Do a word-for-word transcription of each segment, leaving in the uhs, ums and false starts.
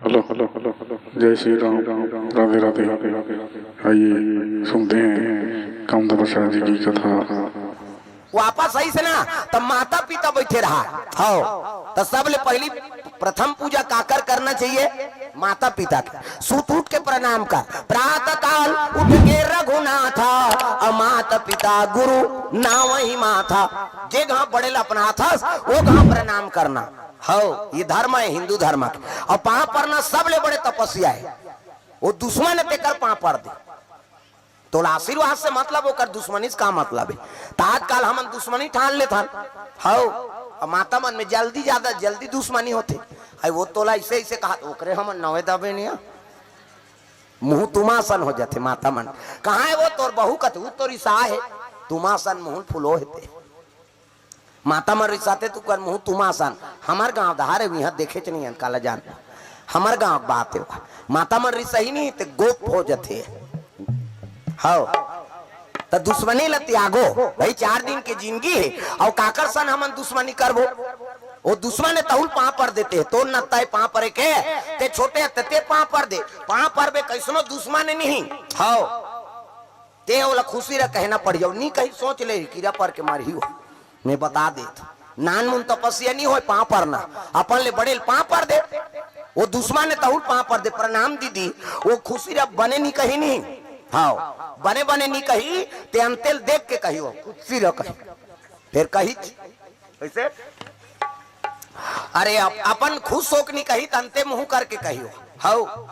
Hello, hello, hello, hello. जय श्री राम। राधे राधे। आइए, सुनते हैं कामदेव प्रसाद जी की कथा। वापस आइस ना, त माता पिता बइठे रहा। हव, त सबले पहिली प्रथम पूजा काकर करना चाहिए? माता पिता के। सुत उठ के प्रणाम कर। प्रातः काल उठ के रघुनाथा, अउ माता पिता गुरु नावहि माथा। जे घांव बड़े ल अपनाथस, ओ घांव प्रणाम करना। हव, ये धर्म हे, हिंदू धर्म के। अउ पांव परना सबले बड़े तपस्या हे। ओ दुश्मन हे तेकर पांव पर दे। तोला आशीर्वाद से मतलब, ओकर दुश्मनी से का मतलब हे? त आजकल हमन दुश्मनी ठान लेथन। हव, अउ माता मन में जल्दी, ज्यादा जल्दी दुश्मनी होथे। अइ वो तोला अइसे, अइसे कहा, ओकरे हमन नवे दबे निया। मुंह तुमा सन हो जाथे माता मन। कहाँ हे वो तोर बहू? कथे, "वो तो रिसा हे, तुमा सन मुंह फुलो हे ते।" माता मन रिसाथे त ओकर मुंह तुमा सन। हमर गांव धार हे, इहां देखेच नइ हन, काला जान। हमर गांव के बात हे, माता मन रिसही नहीं ते गोप हो जथे। हव, त दुश्मनी ल त्यागो भाई, चार दिन के जिंदगी हे। अउ काकर सन हमन दुश्मनी करबो? ओ दुश्मन हे तहूं ल पांव पर देते हे, तोर नत्ता हे पांव परे के, ते छोटे हे ते पांव पर दे। पांव परबे, कइसनो दुश्मन हे नहीं। हव, ते ओला खुशी रह कहना पड़ही, अउ नी कही सोच ले, कीरा पर के मरही हो। मैं बता देत, नानमुन तपस्या नी होय, पांव परना। अपन ले बड़े ल पांव पर दे। ओ दुश्मन हे तहूं ल पांव पर दे, प्रणाम दीदी। ओ खुशी रह बने नी कही नहीं। हव, बने बने नी कही, ते अंते ल देख के कही, ओ खुशी रह कही। फेर कही, कइसे? अरे, अप-, अपन खुश होके नी कही, त अंते मुंह करके कही, ओ। हव।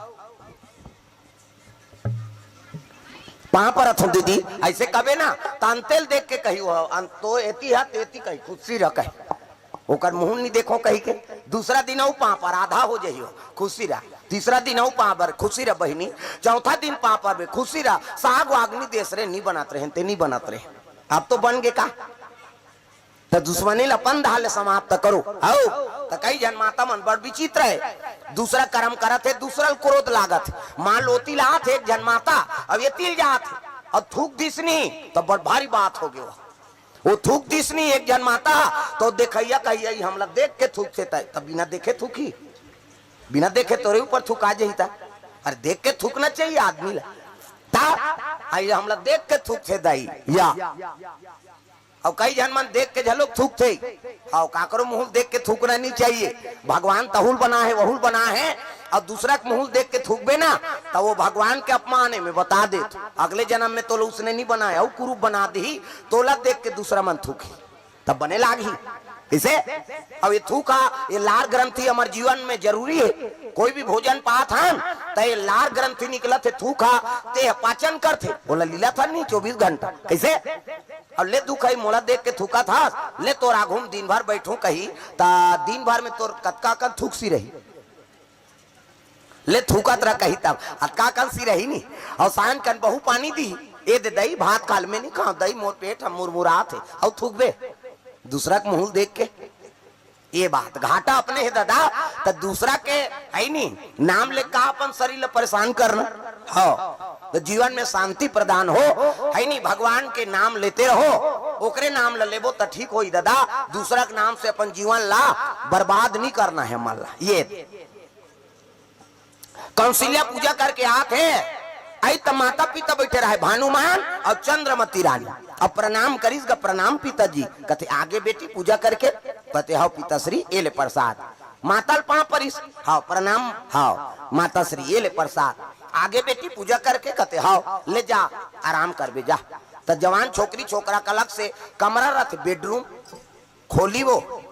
पांव परत हंव दीदी, अइसे कबे ना, त अंते ल देख के कही, ओ, अन-, तो एती हा, तेती कही, खुशी रह कही। ओकर मुंह नी देखो कही के, दूसरा दिन अउ पांव पर आधा हो जही, ओ, खुशी रह। तीसरा दिन अउ पांव पर, खुशी रह बहिनी। चौथा दिन पांव परबे, खुशी रह। साग वाग नी देस रे, नी बनत रहे, ते नी बनत रहे। अब तो बन गे का? त दुश्मनी ल अपन धार ले समाप्त करो। हव, त कई झन माता मन बड़ विचित्र हे, दूसरा करम करत हे, दूसरा ल क्रोध लागत हे। मां ल ओती लात हे एक झन माता, अब एती ल जात हे, अब थूक दिस नहीं, त बड़ भारी बात हो गे। ओ थूक दिस नहीं एक झन माता, त देखइया कही, "हमला देख के थूकथे तय," त बिना देखे थूकही? बिना देखे तोरे ऊपर थूका जही त। अरे, देख के थूकना चाहिए आदमी ला। त, "अई हमला देख के थूकथे दाई," या। अउ कई झन मन देख के घलोक थूकथे। अउ काकरो मुंह ल देख के थूकना नहीं चाहिए। भगवान तहूं ल बनाहे, वहूं ल बनाहे, अउ दूसरा के मुंह ल देख के थूकबे ना, त वो भगवान के अपमान हे, मैं बता देत। अगले जन्म में तोला उसने नहीं बनाहे, अउ कुरूप बना दिही, तोला देख के दूसरा मन थूकही, तब बने लागही। कइसे? अब ये थूका, ये लार ग्रंथि हमर जीवन में जरूरी हे। कोई भी भोजन पात हन, त ये लार ग्रंथि निकलत हे, थूका, ते ह पाचन करथे, ओला लीला था नहीं चौबीस घंटा। कइसे? अब ले दुखई मोला देख के थूकत हस, ले तोर आघू म दिन भर बइठूं कही, त दिन भर में तोर कतका कन थूकसी रही? ले थूकत रह कही तब, अतका कन सी रही नी। अउ सांझ कन बहू पानी दी, "ए दे दई, भात काल में नी खांव दई, मोर पेट ह मुरमुरात हे," अउ थूकबे दूसरा के मुंह ल देख के। ये बात घाटा अपने हे ददा, त दूसरा के हे नी, नाम ले का अपन शरीर ल परेशान करना? हव, त जीवन में शांति प्रदान हो, हे नी, भगवान के नाम लेते रहो, ओकरे नाम ल लेबो त ठीक होई ददा, दूसरा के नाम से अपन जीवन ला बर्बाद नी करना हे मन ला। ये कौशल्या पूजा करके आत हे, अई त माता पिता बइठे रहे, भानुमान अउ चंद्रमती रानी। अब प्रणाम करिस गा, "प्रणाम पिताजी।" कथे, "आगे बेटी पूजा करके।" कथे, "हव पिताश्री, ए ले प्रसाद।" माता ल पांव परिस, "हव प्रणाम, हव माताश्री, ए ले प्रसाद।" "आगे बेटी पूजा करके?" कथे, "हव।" "ले जा, आराम करबे जा।" त जवान छोकरी छोकरा के अलग से कमरा रथे, bedroom, खोली वो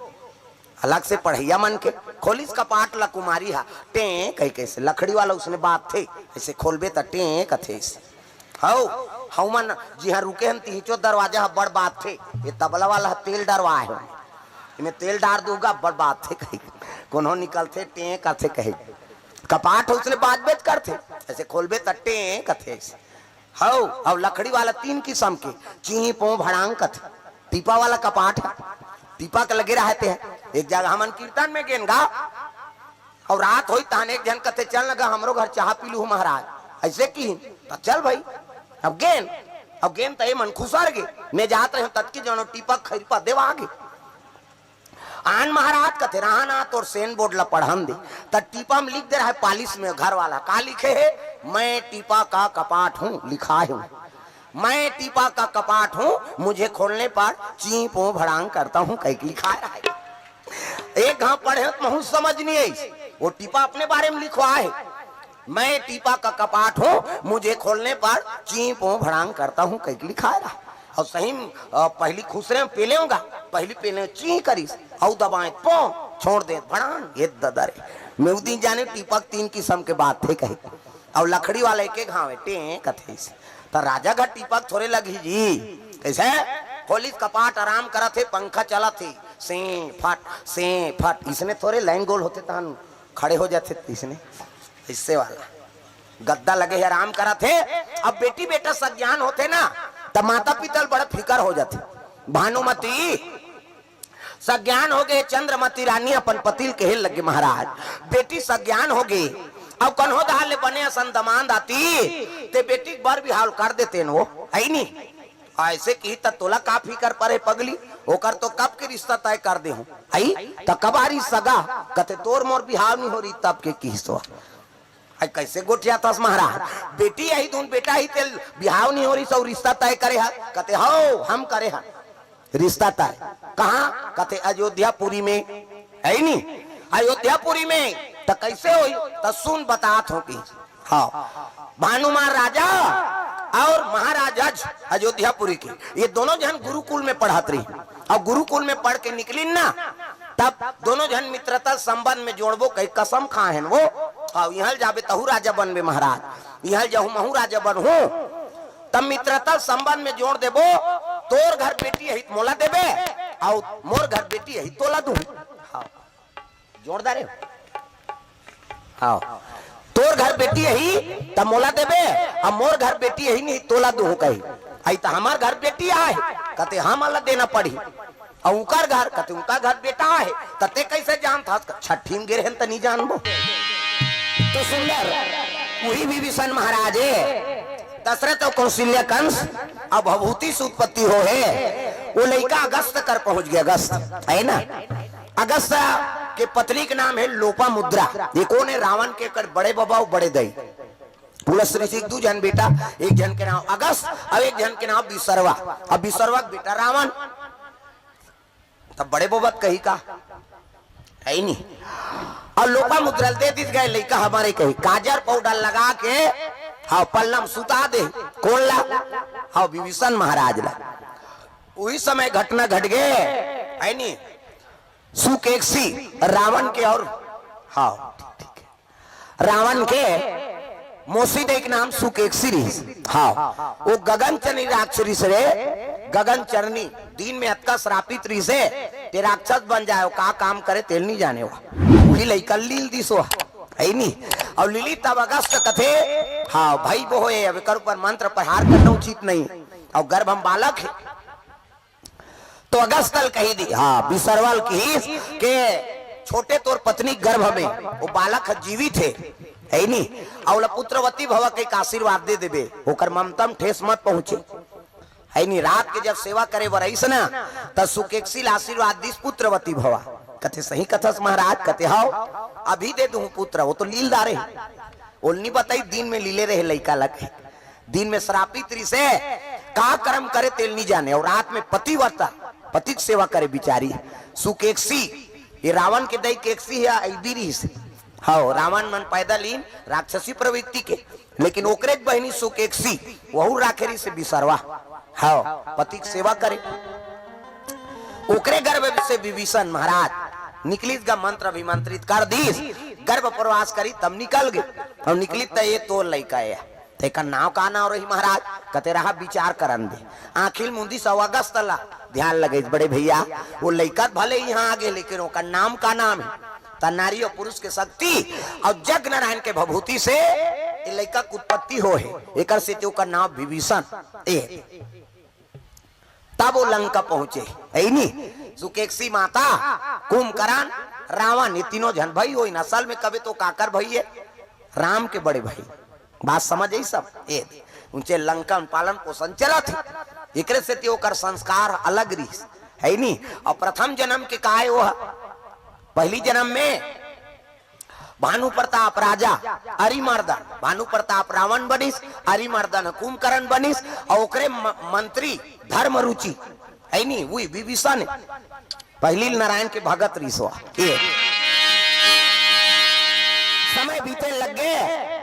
अलग से पढ़इया मन के। खोलिस कपाट ला कुमारी हा, टें कहि के अइसे लकड़ी वाला उसने बात थे, अइसे खोलबे त टें कथे अइसे। हव, हव मन जिहां रुके हन तिहिचो दरवाजा ह बड़ बात थे, ये तबला वाला ह तेल डरवाए हे, एमे तेल डार दूंगा बड़ बात थे कही, कोनो निकलथे टें कथे कहे। कपाट ह उसने बाज बेज करथे, अइसे खोलबे त टें कथे अइसे। हव, अउ लकड़ी वाला तीन किसम के, चीं पों भड़ांग कथे। टीपा वाला कपाट हे, टीपा के लगे रहते हैं। एक जगह हमन कीर्तन में गेन गा, अउ रात होई तहन एक झन कथे, "चल न गा, हमरो घर चाहा पी लूहू महाराज।" अइसे किहिन, त चल भई। अब गेन, अब गेन त ए मन खुसर गे। मैं जात रहेंव ततकी जनो टीपा खैरपा देवा गे। आन महाराज कथे, "रहा ना, तोर सेन बोर्ड ला पढ़न दे।" त टीपा में लिख दे रहा है पालिश में घर वाला, का लिखे है? "मैं टीपा का कपाट हूँ", लिखाए हूँ। "मैं टीपा का कपाट हूँ, मुझे खोलने पर चीं पों भड़ांग करता हूँ", कहिके लिखाए रहा है। एक घाव पढ़े त महूँ समझ नहीं आई, वो टीपा अपने बारे में लिखवाए है, "मैं टीपा का कपाट हूँ, मुझे खोलने पर चीं पों भड़ांग करता हूँ", कहिके लिखाए रहा। अउ सही में, अ, पहिली खुसरे में पेले होगा, पहिली पेले में चीं करिस, अउ दबाए पों, छोड़ दे भड़ांग, ये ददा रे। मैं उ दिन जाने टीपा के तीन किसम के बात थे कहे। अउ लकड़ी वाला एक एक घाव हे, टें कथे अइसे। त राजा घर टीपा के थोरे लगही जी। कइसे? खोलिस कपाट, आराम करत हे, पंखा चलत हे, से फट, से फट, इसने थोरे लाइन गोल होथे तहन खड़े हो जाथे, इसने, इससे वाला गद्दा लगे हे, आराम करत हे। अब बेटी बेटा सज्ञान होथे ना, त माता पिता ल बड़ा फिकर हो जाथे। भानुमती सज्ञान हो गे, चंद्रमती रानी अपन पति ल कहे लगे, "महाराज, बेटी सज्ञान हो गे, अब कन्हो दहार ले बने असन दमांद आती, ते बेटी के बर बिहाव कर देते न वो, है नी? अइसे किही त तोला का फिकर परे पगली, ओकर तो कब के रिश्ता तय कर दे हूँ, आई त कब आ रही सगा, कथे तोर मोर बिहाव नहीं हो रही तब के किही सो।" अरे कइसे गोठियाथस महाराज? बेटी आही धुन, बेटा आही तेल, बिहाव नहीं हो रही, सब रिश्ता तय करे हस? कथे, "हव, हम करे हन रिश्ता तय।" "कहाँ?" कथे, "अयोध्यापुरी में।" है नी? "अयोध्यापुरी में?" "त कइसे होही?" "त सुन, बतात हूँ कि।" हाँ, भानुमान राजा अउ महाराजा अयोध्यापुरी के, ये दोनों झन गुरुकुल में पढ़त रही। अउ गुरुकुल में पढ़ के निकलिन ना, तब दोनों झन मित्रता संबंध में जोड़बो कही कसम खाए हन वो। अउ इहाँ ल जाबे तहू राजा बनबे महाराज, इहाँ ल जाहूँ महूँ राजा बनहूँ, तब मित्रता संबंध में जोड़ देबो। तोर घर बेटी आही त मोला देबे, अउ मोर घर बेटी आही त तोला दूँ। हाँ, जोरदार हे। हाँ, तोर घर बेटी आही त मोला देबे, अउ मोर घर बेटी आही नहीं तोला दूँ कही। आई त हमर घर बेटी आय, कथे हमन ला देना पड़ही। अउ उंकर घर, कथे उंकर घर बेटा आय, त ते कइसे जानथस? छट्ठी में गे रहेन त नहीं जानबो। तो सुंदर, उही विभीषण महाराज हे, दशरथ अउ कौशल्या कंस अउ भभूति से उत्पत्ति हो हे, वो लइका अगस्त कर पहुंच गे, अगस्त, है ना? अगस्त के पत्नी के नाम हे लोपामुद्रा। ये कोन हे? रावण के कर बड़े बबा अउ बड़े दई। पुलस्त्य ऋषि के दू झन बेटा, एक झन के नाम अगस्त अउ एक झन के नाम विसर्वा। अब विसर्वा के बेटा रावण, तब बड़े बबा कही का, है नी? अउ लोपामुद्रा ल दे दिस गए लइका हमर कही, काजर पाउडर लगा के, हाँ, पलना म सुता दे। कोन ला? हाँ, विभीषण महाराज ला। उही समय घटना घट गे, है नी? सुकेकसी रावण के अउ, हाँ, ठीक, ठीक हे। रावण के मौसी दई के नाम सुकेकसी रहिस। हाँ, वो गगन चरनी राक्षस रहिस रे, गगन चरनी। दिन में अतका श्रापित रहिस हे, ते राक्षस बन जाय, वो का काम करे तेल नहीं जाने। वो उही लइका ल लील दिस वो, है नी? अउ लीली तब अगस्त कथे, हाँ, भई बो होय, अब एकर ऊपर मंत्र प्रहार करना उचित नहीं। अउ गर्भ में बालक हे, तो अगस्त ल कही दी, हाँ, विसर्वा ल किहिस के छोटे तोर पत्नी गर्भ में वो बालक ह जीवित हे, है नी? अउ ओला पुत्रवती भवा कहिके आशीर्वाद दे देबे, ओकर ममता म ठेस मत पहुंचे, है नी? रात के जब सेवा करे बर आइस ना, त सुकेकसी ल आशीर्वाद दिस, "पुत्रवती भवा।" कथे, "सही कथस महाराज?" कथे, "हव, अभी दे दूं पुत्र।" वो तो लील डारे, ओल नी बताई, दिन में लीले रहे लइका ला कहे। दिन में श्रापित रिसे, का कर्म करे तेल नी जाने, अउ रात में पतिव्रता, पति के सेवा करे बिचारी। सुकेकसी, ये रावण के दई केकसी हे, अइबी रिसे। हव, रावण मन पैदा लीन राक्षसी प्रवृत्ति के, लेकिन ओकरे बहिनी सुकेकसी, वहू राखे रिसे बिसरवा। हव, पति के सेवा करे। ओकरे गर्भ से विभीषण महाराज निकलिस गा, मंत्र अभिमंत्रित कर दीस, गर्भ प्रवास करी तब निकल गे, अउ निकलिस त ये तोर लइका हे। तेकर नाव का नाव रही महाराज? कथे रहा विचार करन दे। आँखी ल मुंदिस अउ अगस्त ला ध्यान लगइस, बड़े भइया, वो लइका त भले इहाँ आगे, लेकिन ओकर नाम का नाम हे? त नारी अउ पुरुष के शक्ति अउ जग नारायण के भभूति से ये लइका के उत्पत्ति हो हे, एकर सेती ओकर नाव विभीषण ए। तब वो लंका पहुंचे, है नी? सुकेकसी माता, कुंभकर्ण, रावण, ये तीनों झन भई होइन। असल में कबे तो काकर भई हे? राम के बड़े भई। बात समझ आई सब? ए, उनचे लंका म पालन पोषण चलत हे, एकरे सेती ओकर संस्कार अलग रिहिस, है नी? अउ प्रथम जन्म के काय वो ह? पहली जन्म में भानु प्रताप राजा अरिमर्दन, भानु प्रताप रावण बनिस, अरिमर्दन कुंभकर्ण बनिस, अउ ओकरे म-, मंत्री धर्म रुचि, है नी, वही विभीषण, पहली नारायण के भगत रिसवा। ये समय बीते लग गे,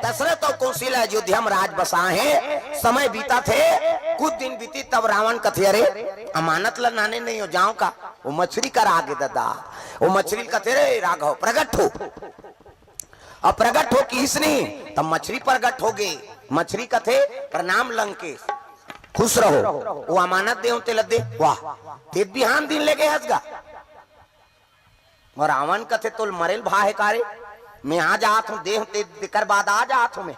दशरथ अउ कौशल्या अयोध्या में राज बसाए हे। समय बीतत हे, कुछ दिन बीतिस तब रावण कथे, "अरे, अमानत ला नाने नइ हो जांव का?" वो मछरी करा गे ददा, वो मछरी कथे, "रे राघव, प्रगट हो।" अब प्रगट हो किहिस नी, तब मछरी प्रगट हो गे। मछरी कथे, "प्रणाम लंकेश, खुश रहो, वो अमानत देंव तेला दे।" वाह, ते बिहान दिन ले गे हस गा। अउ रावण कथे, "तोल मरेल भा हे का रे? मैं आ जात हंव, देंव ते, तेकर बाद आ जात हंव मैं।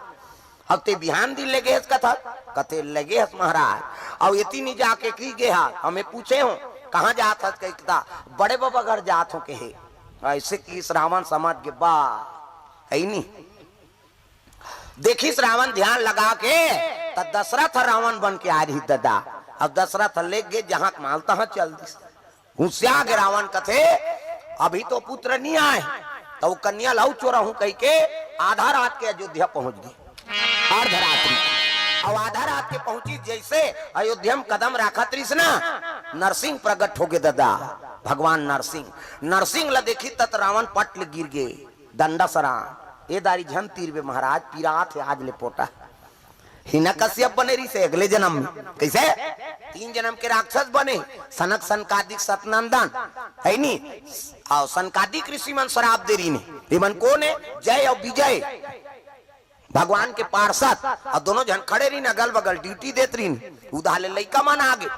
अब ते बिहान दिन ले गे हस कथा।" कथे, "ले गे हस महाराज, अउ एती नी जाके कहि गे हस, हमें पूछे हों, कहाँ जात हस?" कहिके, "बड़े बबा घर जात हंव," कहे। अइसे किहिस रावण समझ गे, बा, है नी? देखिस रावण ध्यान लगा के, त दशरथ रावण बन के आय रिहिस ददा। अब दशरथ ले गे जहां के माल तहां चल दिस। हुसिया गे रावण कथे, "अभी तो पुत्र नी आय।" त वो कन्या ला अउ चोरहूं कहिके आधा रात के अयोध्या पहुंच गे। अर्धरात्रि। अउ आधा रात के पहुंचिस, जइसे अयोध्या में कदम राखत रिहिस ना, नरसिंह प्रगट हो गे ददा, भगवान नरसिंह। नरसिंह ला देखिस त रावण पट ले गिर गे। दंडा सरान, ए दारी झन तीरबे महाराज, पीरात हे आज ले पोटा। हिरण्यकश्यप बने रिहिसे अगले जन्म में। कइसे? तीन जन्म के राक्षस बने, सनक सनकादिक सतनंदन, है नी? अउ सनकादिक ऋषि मन श्राप दे रिहिन हे। ये मन कोन हे? जय अउ विजय, भगवान के पार्षद, अउ दोनों झन खड़े रिहिन, अगल बगल ड्यूटी देत रिहिन। उधार ले लइका मन आ गे,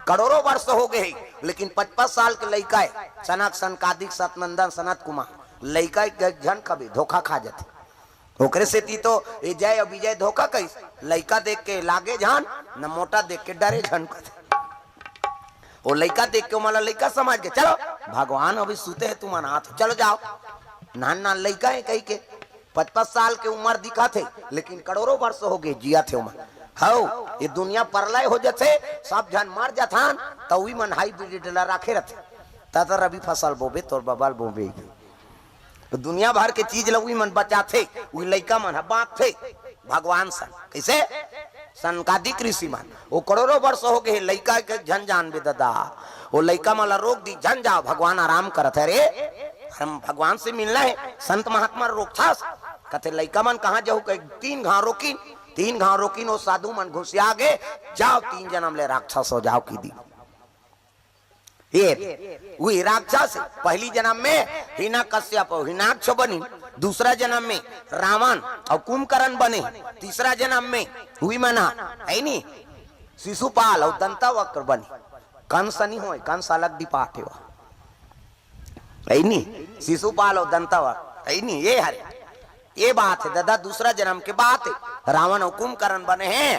करोड़ों वर्ष हो गे हे, लेकिन पचपन साल के लइका हे, सनक सनकादिक सतनंदन सनत कुमार। लइका एक झन कभी धोखा खा जाथे। ओकरे सेती तो ये जय अउ विजय धोखा कहिस, लइका देख के लागे झन, न मोटा देख के डरे झन कथे। वो लइका देख के ओमन ला लइका समझ के, "चलो, भगवान अभी सुते हे, तुमन आत हो, चलो जाओ।" नान नान लइका हे कहिके, पचपन साल के उम्र दिखत हे, लेकिन करोड़ों वर्ष हो गे जियत हे ओमन। हव, ये दुनिया परलय हो जथे, सब झन मर जथन, त उही मन हाइब्रिड ला राखे रथे। त, त रबी फसल बोबे, तोर बबल बोबे। तो दुनिया भर के चीज ल उही मन बचाथे, उही लइका मन ह बांटथे भगवान सन। कइसे? सनकादिक ऋषि मन। वो करोड़ों वर्ष हो गे हे, लइका के झन जानबे ददा। वो लइका मन ल रोक दिस, "झन जाव, भगवान आराम करत हे रे, हम भगवान से मिलना हे।" संत महात्मा रोकथस, कथे, "लइका मन कहाँ जाहू?" कहे, तीन घांव रोकिन, तीन घांव रोकिन, वो साधु मन घुसिया गे, "जाव, तीन जन्म ले राक्षस हो जाव," कहि दिस। ये उही राक्षस पहली जन्म में हिरण्यकश्यप अउ हिरण्याक्ष बनी, दूसरा जन्म में रावण अउ कुंभकर्ण बने, तीसरा जन्म में उही मन ह, है नी, शिशुपाल अउ दंतवक्र बनी। कंस नी होय, कंस अलग डिपार्ट हे, है नी, शिशुपाल अउ दंतवक्र, है नी, ये हरे। ये बात हे ददा, दूसरा जन्म के बात हे। रावण अउ कुंभकर्ण बने हे,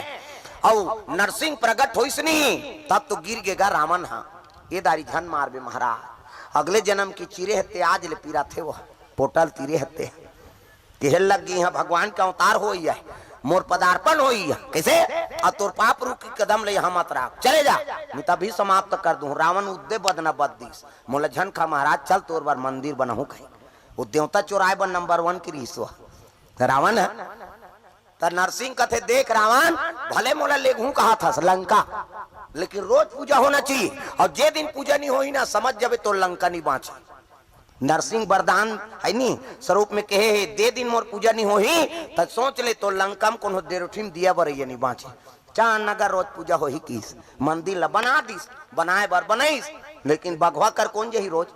अउ नरसिंह प्रगट होइस नी, तब तो गिर गेगा रावण हा। ये दारी झन मारबे महाराज, अगले जन्म के चिरे हते, आज ले पीराथे वो, पोटल तीरे हते। केहे लग गे, "इहाँ भगवान के अवतार होई हे, मोर पदार्पण होई हे।" कइसे? "अउ तोर पाप रूपी कदम ले इहाँ मत राख, चले जा, मैं तभी समाप्त कर दूँ।" रावण उद्दे बदना बद दिस, "मोला झन खा महाराज, चल तोर बर मंदिर बनाहूँ," कही। वो देवता चोराए बर नंबर वन के रिहिस वो रावण ह। त नरसिंह कथे, "देख रावण, भले मोला लेगहूं कहाथस लंका, लेकिन रोज पूजा होना चाहिए, अउ जे दिन पूजा नहीं होही ना, समझ जाबे तोर लंका नहीं बांचे।" नरसिंह वरदान है नी, स्वरूप में कहे हे, "दे दिन मोर पूजा नहीं होही, त सोच ले तोर लंका में कोनो डेरोठी में दिया बरइया नहीं बांचे।" चार नगर रोज पूजा होही किस, मंदिर ला बना दिस, बनाए बर बनाइस, लेकिन बघवा कर कोन जही रोज?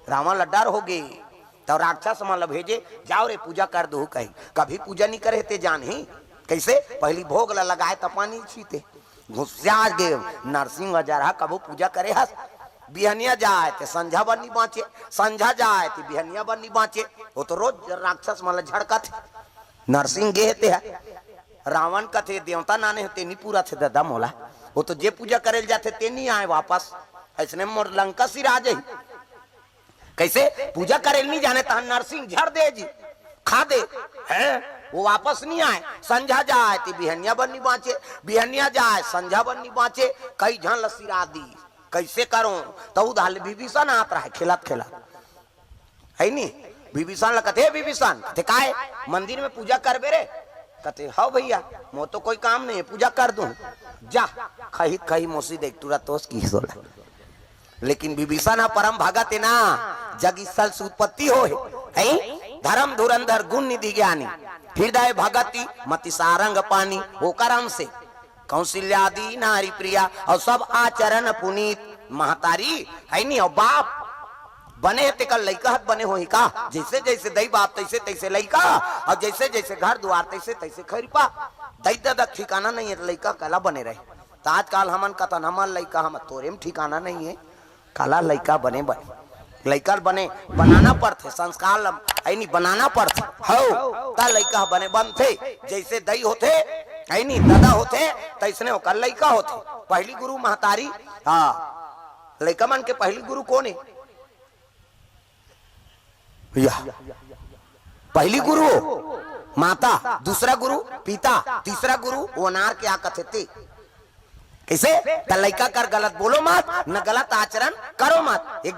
रावण ला डर हो गे। तब राक्षस मन ल भेजे, "जाओ रे, पूजा कर दो," कही। कभी पूजा नहीं करे ते जानही। कइसे? पहली भोग ल लगाए त पानी छीते। घुसिया गे नरसिंह जरहा, "कभू पूजा करे हस? बिहनिया जाए ते संझा बर नहीं बांचे, संझा जाए ते बिहनिया बर नहीं बांचे।" वो तो रोज राक्षस मन ल झड़कत हे। नरसिंह गे हे ते ह। रावण कथे, "देवता नाने हे, ते नहीं पूरा थे ददा मोला। वो तो जे पूजा करे ल जाथे ते नहीं आए वापस। अइसने मोर लंका सिरा जही।" कइसे? पूजा करे ल नहीं जाने, तहन नरसिंह झर दे जी, खा दे, हैं? वो वापस नहीं आए। संझा जाए ते बिहनिया बर नहीं बांचे, बिहनिया जाए संझा बर नहीं बांचे, कई झन ल सिरा दी। कइसे करों? त उधार ले विभीषण आत रहय खेलत खेलत, हइ नी? विभीषण ल कथे, "हे विभीषण," कथे, "काय? मंदिर में पूजा करबे रे?" कथे, "हव भइया, मोर तो कोई काम नहीं है, पूजा कर दूं।" जा, खही खही मोसी देख, टूरा तोस की सोला। लेकिन विभीषण ह परम भगत हे ना, जग स्थल से उत्पत्ति होय, हइ? धर्म धुरंधर गुण निधि ज्ञानी, हृदय भगति मति सारंग पानी, ओकर अंश हे। कौशल्यादि नारी प्रिया अउ सब आचरण पुनीत। महतारी हइ नी, अउ बाप बने हे, तेकर लइका हत बने होही का? जइसे जइसे दई बाप, तइसे तइसे लइका, अउ जइसे जइसे घर दुआर, तइसे तइसे खइरपा। दई ददा के ठिकाना नहीं हे, त लइका काला बने रहे? त आजकल हमन कथन, "हमर लइका, हम तोरे में ठिकाना नहीं हे।" काला लइका बने बने, लइका ल बने बनाना पड़थे, संस्कार ल, हइ नी, बनाना पड़थे। हव, त लइका ह बने बनथे। जइसे दई होथे, हइ नी, ददा होथे, तइसने ओकर लइका होथे। पहिली गुरु महतारी, हाँ, लइका मन के पहिली गुरु कोन हे? या, पहिली गुरु माता, दूसरा गुरु पिता, तीसरा गुरु ओनार के आ कथे ते। कइसे? त लइका कर गलत बोलो मत, न गलत आचरण करो मत। एक